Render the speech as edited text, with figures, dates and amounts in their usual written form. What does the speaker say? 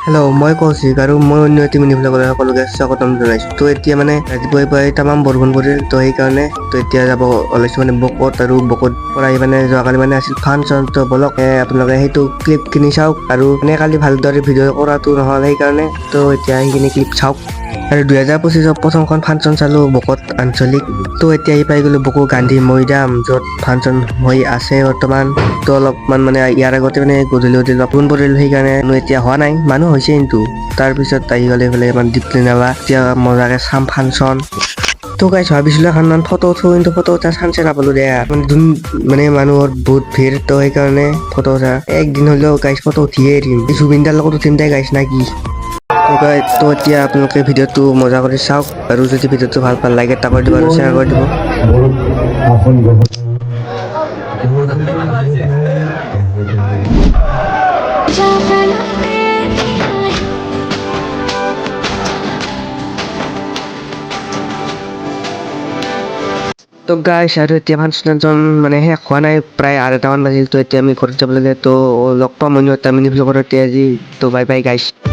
Hello', মই কৌশিক আৰু মই অন্য এটি মিনি ভ্লগলৈ সকলোকে স্বাগতম জনাইছোঁ। তো এতিয়া মানে ৰাতিপুৱাই পুৱাই তামাম বৰষুণ পৰিল, তো সেইকাৰণে তো এতিয়া যাব ওলাইছোঁ মানে বকত। আৰু বকত পৰা আহি মানে যোৱাকালি মানে আছিল ফাংচন। তো বলক, আপোনালোকে সেইটো ক্লিপখিনি চাওক। আৰু মানে কালি ভালদৰে ভিডিঅ' কৰাটো নহ'ল, সেইকাৰণে তো এতিয়া সেইখিনি ক্লিপ চাওক। আৰু 2025ৰ প্ৰথমখন ফাংচন চালোঁ বকত আঞ্চলিক। তো এতিয়া আহি পাই গ'লো বকো গান্ধী মৈদাম, য'ত ফাংচন হৈ আছে বৰ্তমান। তো অলপমান মানে ইয়াৰ আগতে মানে গধূলি গধূলি বৰষুণ পৰিল, সেইকাৰণে এতিয়া হোৱা নাই, মানুহ হৈছে কিন্তু। তাৰপিছত আহি গ'লে এইফালে মানে দীপলিনা বা এতিয়া মজাকে চাম ফাংচন। তো গাইছ, ভাবিছিলো এখনমান ফটো উঠো, কিন্তু ফটো উঠা চান্সে নাপালো দে। মানে যোন মানে মানুহৰ বহুত ভিৰ, তো সেইকাৰণে ফটো উঠা একদিন হ'লেও গাইছ ফটো উঠিয়ে এৰিম। জুবিনদাৰ লগত উঠিম দে গাইছ, না কি? তো গাইছ, তো এতিয়া আপোনালোকে ভিডিঅ'টো মজা কৰি চাওক আৰু যদি ভিডিঅ'টো ভাল পালে লাইক এটা কৰি দিব আৰু শ্বেয়াৰ কৰি দিব। আসন গ্ৰহণ जा फैलाते आए। তো গাইছ, আৰু এতিয়া ফাংচন মানে শেষ হোৱা নাই, প্ৰায় 2:30মান বাজিল। তো এতিয়া আমি ঘৰত যাব লাগে। তো লগ পাম অন্য এটা মিনি ভ্লগত এতিয়া আজি। তো বাই বাই গাইছ।